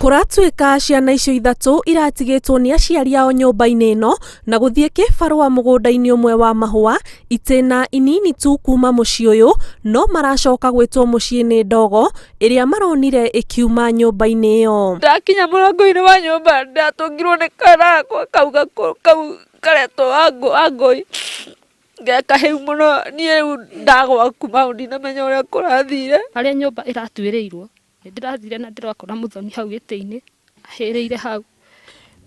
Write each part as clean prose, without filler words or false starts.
Kũratuĩka ciana icio ithatũ iratigĩtwo nĩ aciari ao nyũmba-inĩ ĩno na gũthiĩ kĩbarũa mũgũnda-inĩ ũmwe wa mahũa itĩna inini tu kuma mũciĩ ũyũ, no maracoka gwĩtwo mũciĩ nĩ ndogo ĩrĩa maronire ĩkiuma nyũmba-inĩ ĩyo. Ndakinya mũrango-inĩ wa nyũmba ndatũngirwo nĩ kana gakwa kau gakũrũ kau karetwo Wangũi, gekahĩu mũno niĩ rĩu ndagwa kuma hau ndinamenya ũrĩa kũrathire. Harĩa nyũmba ĩratuĩrĩirwo nĩ ndĩrathire na ndĩrakora mũthoni hau gĩtĩ-inĩ ahĩrĩire hau.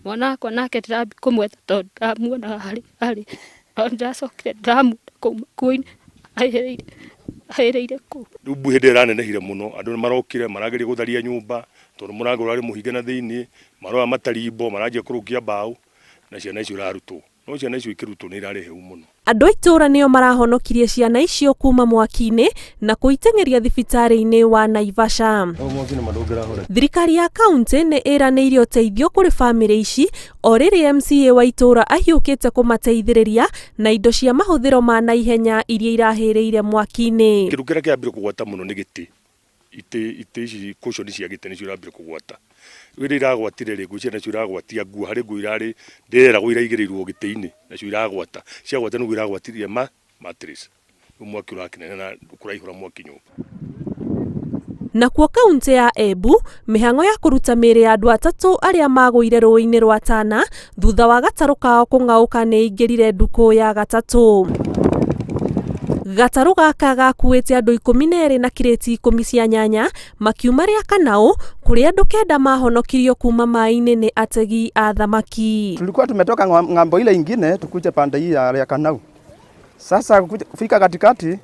Mwana wakwa nake ndĩrambia kũmwetha tondũ ndamuonaga harĩa arĩ, no nĩndĩracokire ndĩramuona kũu makuo-inĩ ahĩrĩire ahĩrĩire kũu. Rĩu mbui hĩndĩ ĩyo ĩranenehire mũno, andũ nĩ marokire marageria gũtharia nyũmba tondũ mũrango ũrarĩ mũhinge na thĩinĩ, maroya matarimbo maranjia kũrũkia mbaũ na ciana icio irarutwo. No ciana icio ikĩrutwo nĩ irarĩ hĩu mũno. Andũ a itũũra nĩo marahonokirie ciana icio kuma mwaki-inĩ na kũiteng'eria thibitarĩ-inĩ wa Naivasha. Thirikari ya kauntĩ nĩ ĩranĩire ũteithio kũrĩ bamĩrĩ ici o rĩrĩ MCA wa itũũra ahiũkĩte kũmateithĩrĩria na indo cia mahũthĩro ma naihenya iria irahĩrĩire mwaki-inĩ. Kĩndũ kĩrĩa kĩrambire kũgwata mũno nĩ gĩtĩ. Itĩ itĩ ici cushion cia gĩtĩ nĩcio irambire kũgwata. Rĩu hĩndĩ ĩrĩa iragwatire rĩ, ngwĩciria nacio iragwatia nguo, harĩ nguo irarĩ ndĩreragwo iraigĩrĩirwo gĩtĩ-inĩ, nacio iragwata. Ciagwata nĩguo iragwatirie ma mattress. Rĩu mwaki ũrakĩneneha na kũraihũra mwaki nyũmba. Nakuo kauntĩ ya Embu, mĩhang'o ya kũruta mĩĩrĩ ya andũ atatũ arĩa magũire rũĩ-inĩ rwa Tana thutha wa gatarũ kao kũng'aũka nĩ ĩingĩrire ndukũ ya gatatũ. Gatarũ gaka gakuĩte andũ 12 na kirĩti 10 cia nyanya makiuma rĩa Kanaũ kũrĩa andũ kenda mahonokirio kuma maĩ-inĩ nĩ ategi a thamaki. Tulikuwa tumetoka ng'ambo ile ingine tukuje pande hii ya Kanau. Sasa kufika katikati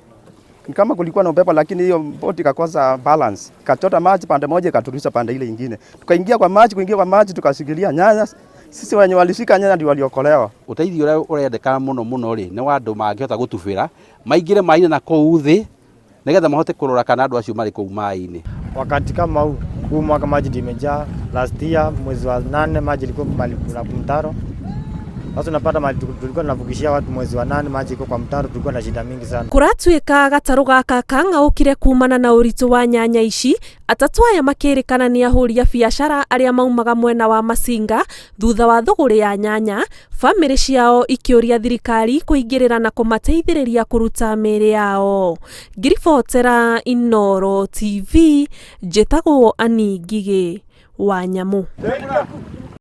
ni kama kulikuwa na upepo, lakini hiyo boti ikakosa balance, ikachota maji pande moja ikaturusha pande ile ingine. Tukaingia kwa maji, kuingia kwa maji tukashikilia nyanya. Sisi wenye walishika nyanya ndio waliokolewa. Ũteithio ũrĩa ũrendekana mũno mũno rĩ, nĩ wa andũ mangĩhota gũtubĩra, maingĩre maĩ-inĩ na kũu thĩ, nĩgetha mahote kũrora kana andũ acio marĩ kũu maĩ-inĩ. Wakati kama huu, huu mwaka maji ndio imejaa. Last year mwezi wa 8 maji ilikuwa mahali kuna mtaro. Sasa unapata mahali tulikuwa tunavukishia watu mwezi wa 8 maji iko kwa mtaro, tulikuwa na shida mingi sana. Kũratuĩka gatarũ gaka kang'aũkire kumana na ũritũ wa nyanya ici, atatũ aya makĩrĩkana nĩ ahũri a biacara arĩa maumaga mwena wa Masinga thutha wa thũgũrĩ ya nyanya, bamĩrĩ ciao ikĩũria thirikari kũingĩrĩra na kũmateithĩrĩria kũruta mĩĩrĩ yao. Ngĩribotera Inooro TV, njĩtagwo Annie Ngigĩ wa Nyamũ.